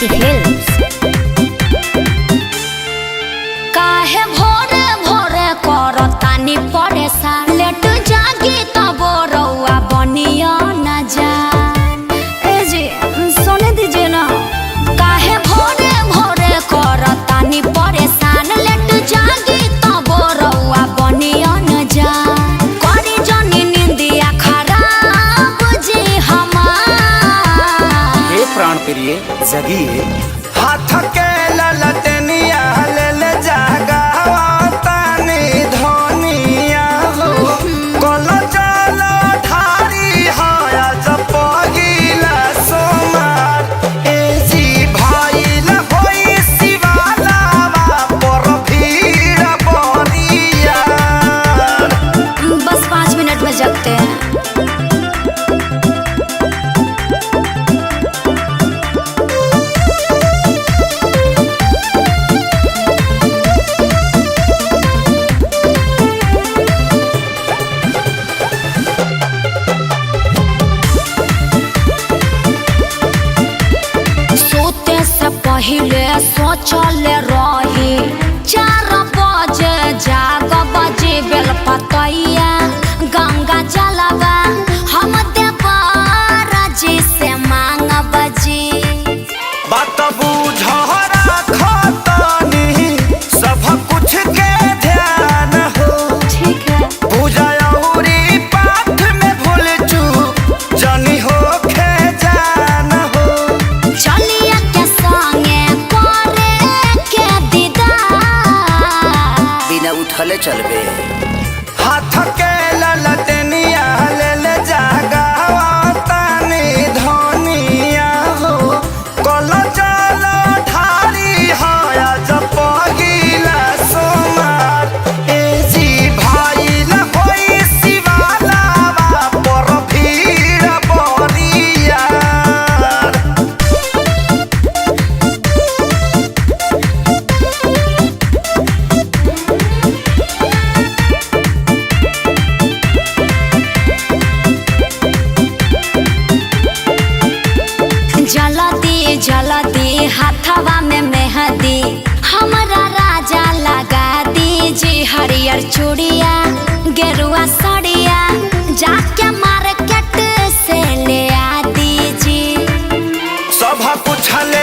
Paryati Films. काहे भोरे भोरे करतानी परेशान, लेट जागी तब रउआ बनिया न जा। ए जी सोने दीजिए ना। काहे भोरे भोरे करतानी परेशान, लेट जागी तब रउआ बनिया न जा। करी जनी निंदिया खराब जी हमार। हे प्राण प्रिय जगिए। हाथ के ललटनिया ले ले जागावा तानी धनिया हो। कल चल ठारी हया जब पगिला सोमार। ए जी भइल होई शिवालावा पर भीड़ बनिया। बस 5 मिनट में जगते हैं। सोते से पहले सोचल रही 4 बजे जाग बजे बेल पतैया गंगा जलवा हम देवर जी से मांग बजे। बात बुझरा खतनी सब कुछ के ध्यान हो। ठीक है। पूजा औरी पाठ में भूल चूक जनी हो खे जान हो। चलिया के संगे करे के दीदार। बिना उठले चलबे। हाथ के ललटनिया ले ले जागावा तानी धनिया हो। कल चल ठारी हया जब पगिला सोमार। ए जी भइल होई शिवालावा पर भीड़ बनिया। जलती जलती हाथवा में मेहंदी हमरा राजा लगा दीजिए, हरियर चूड़िया गेरुआ सड़िया जाके मार्केट से ले आ दीजिए। सब कुछ ले